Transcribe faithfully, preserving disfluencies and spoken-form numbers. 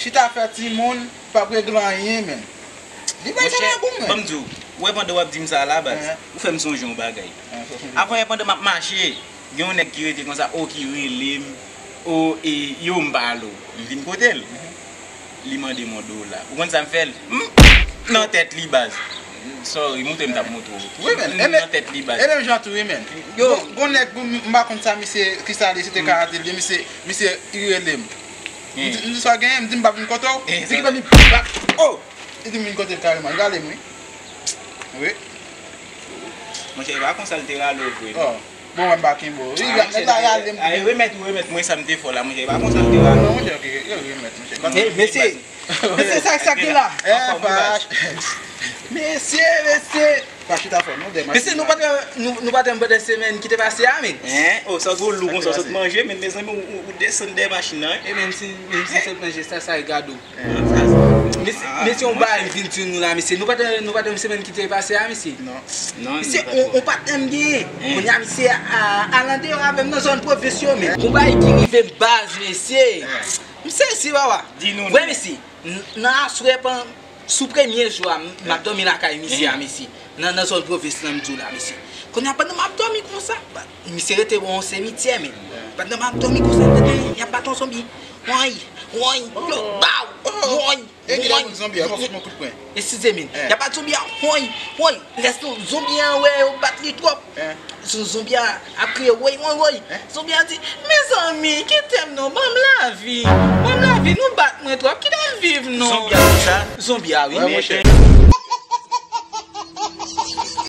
Chita fè timoun p ap regle anyen, menm. Li bay sa nan gou, menm. Ban m di w, ou wè pandan w ap di m sa la, baz, ou fè m sonje yon bagay. Avan yè pandan m ap mache, gen yon nèg ki rete konsa, o, ki rele m, o, e, yo, m pale w. M vin kote l. Li mande m yon dola. Ou konn sa m fè l? M nan tèt li, baz. Sorry, montre m t ap montre w. Wi, men. M nan tèt li, baz. E menm jan tou, wi, men. Yo, gon nèg, m pa konn sa misye, kisa li, se te karate li, misye, misye, li rele m. M di, m di sa w genyen, m di m p ap vin kote w. Li kite m, li bak. Oh! Li di m vin kote l kareman. Li rale m, wi. Wi. Monchè, e pa konsa l te rale w vre, non. Oh. Bon, mwen m pa kenbe w. Wi, nèg la rale m. Ay, remèt ou, remèt mwen sa m te fè w la, monchè. E pa konsa l te rale w. Non, monchè, ok, yo remèt, monchè. Mesye, mesye, sa, sa ki la? Mesye, mesye. Pa chita fò, non, dèyè machin. Mesye, nou pa t, nou, nou pa t ann pandan semèn ki te pase a, men. Hein? Oh, sa gwo lou konsa, sot manje, men mezanmi, ou, ou, ou desann dèyè machin nan, wi. E menm si, menm si sot manje, sa, sa e gade w. Mesye, mesye, yon bagay m vin di nou la, mesye. Nou pa t, nou pa t semèn ki te pase a, mesye. Non. Non, mesye, nou pa t on, on patnè m genyen. Kounye a, misye a, al andeyò avè m nan zòn pwovens yo, men. Gon bagay ki rive m baz, mesye. M sezi, papa. Di nou. Wè, mesye, n-, nan aswè, pan-, sou premye jou a, m, m ap dòmi lakay misye a, mesye. Nan, nan zòn pwovens lan, m di w la, mesye. Kounye a, pandan m ap dòmi konsa, misye rete bò yon simityè, men. Pandan m ap dòmi konsa, m tande y ap bat yon zonbi. Woy, woy, yo, baw, woy, woy. E ki lè moun zonbi a, fòk sou yon kout pwen. Eskize, men. Y ap bat zonbi a, woy, woy. Lè zonbi a wè yo bat li twòp. Zonbi a ap kriye, woy, woy, woy. Zonbi a di, mezanmi, kite m non, ban m lavi. Ban m lavi, nou bat mwen twòp, kite m viv non. Zonbi a di sa? Zonbi a, wi. Wè, monchè.